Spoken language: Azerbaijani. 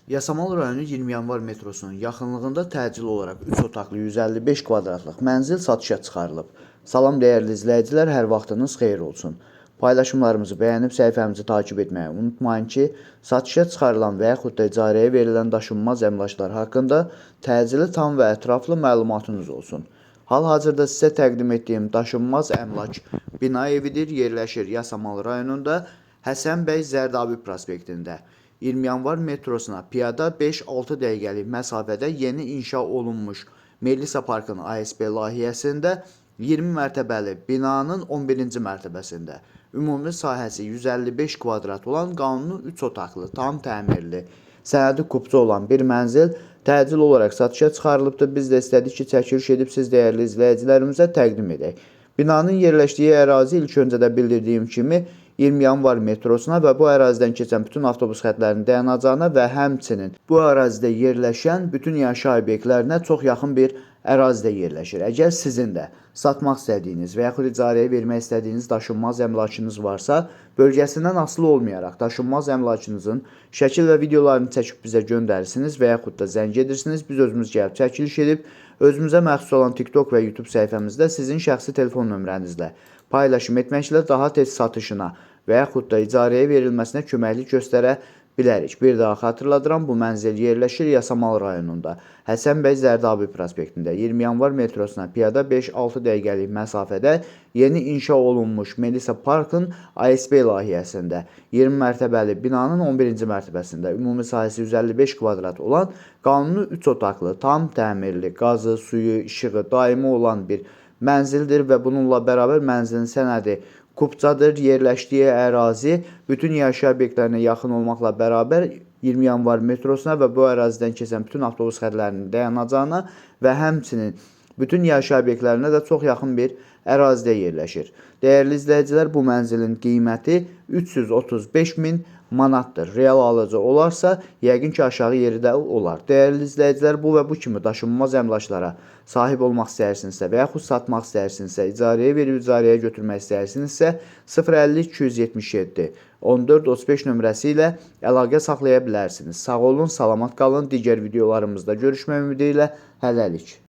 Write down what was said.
Yasamal rayonu 20 Yanvar metrosunun yaxınlığında təcili olaraq 3 otaqlı 155 kvadratlıq mənzil satışa çıxarılıb. Salam dəyərli izləyicilər, hər vaxtınız xeyir olsun. Paylaşımlarımızı bəyənib səhifəmizi takip etməyi unutmayın ki, satışa çıxarılan və yaxud da icarəyə verilən daşınmaz əmlaklar haqqında təcili, tam və ətraflı məlumatınız olsun. Hal-hazırda sizə təqdim etdiyim daşınmaz əmlak bina evidir, yerləşir Yasamal rayonunda Həsən bəy Zərdabi prospektində. 20 Yanvar metrosuna piyada 5-6 dəqiqəlik məsafədə yeni inşa olunmuş Melisa Parkın ASB layihəsində 20 mərtəbəli binanın 11-ci mərtəbəsində ümumi sahəsi 155 kvadrat olan qanuni 3 otaqlı, tam təmirli, sənədi kupçu olan bir mənzil təcil olaraq satışa çıxarılıbdır. Biz də istədik ki, çəkiliş edib siz dəyərli izləyicilərimizə təqdim edək. Binanın yerləşdiyi ərazi ilk öncə də bildirdiyim kimi 20 Yanvar metrosuna və bu ərazidən keçən bütün avtobus xətlərinin dayanacağına və həmçinin bu ərazidə yerləşən bütün yaşayış obyektlərinə çox yaxın bir ərazidə yerləşir. Əgər sizin də satmaq istədiyiniz və yaxud icarəyə vermək istədiyiniz daşınmaz əmlakınız varsa, bölgəsindən asılı olmayaraq daşınmaz əmlakınızın şəkil və videolarını çəkib bizə göndərirsiniz və yaxud da zəng edirsiniz. Biz özümüz gəlib çəkiliş edib özümüzə məxsus olan TikTok və YouTube səhifəmizdə sizin şəxsi telefon nömrənizlə paylaşım etməklə daha tez satışına və yaxud da icarəyə verilməsinə köməklik göstərə bilərik. Bir daha xatırladıram, bu mənzil yerləşir Yasamal rayonunda, Həsən bəy Zərdabi prospektində, 20 Yanvar metrosuna piyada 5-6 dəqiqəlik məsafədə yeni inşa olunmuş Melisa Parkın ASB layihəsində 20 mərtəbəli binanın 11-ci mərtəbəsində ümumi sahəsi 155 kvadrat olan qanuni 3 otaqlı, tam təmirli, qazı, suyu, işığı daimi olan bir mənzildir və bununla bərabər mənzilin sənədi kupçadır. Yerləşdiyi ərazi bütün yaşayış obyektlərinə yaxın olmaqla bərabər 20 Yanvar metrosuna və bu ərazidən keçən bütün avtobus xətlərinin dayanacağına və həmçinin bütün yaşayış obyektlərinə də çox yaxın bir ərazidə yerləşir. Dəyərli izləyicilər, bu mənzilin qiyməti 335 min manatdır. Real alıcı olarsa, yəqin ki, aşağı yeri də olar. Dəyərli izləyicilər, bu və bu kimi daşınmaz əmlaklara sahib olmaq istəyirsinizsə və yaxud satmaq istəyirsinizsə, icarəyə verib icarəyə götürmək istəyirsinizsə, 050 277 14 35 nömrəsi ilə əlaqə saxlaya bilərsiniz. Sağ olun, salamat qalın. Digər videolarımızda görüşmək ümidi ilə hələlik.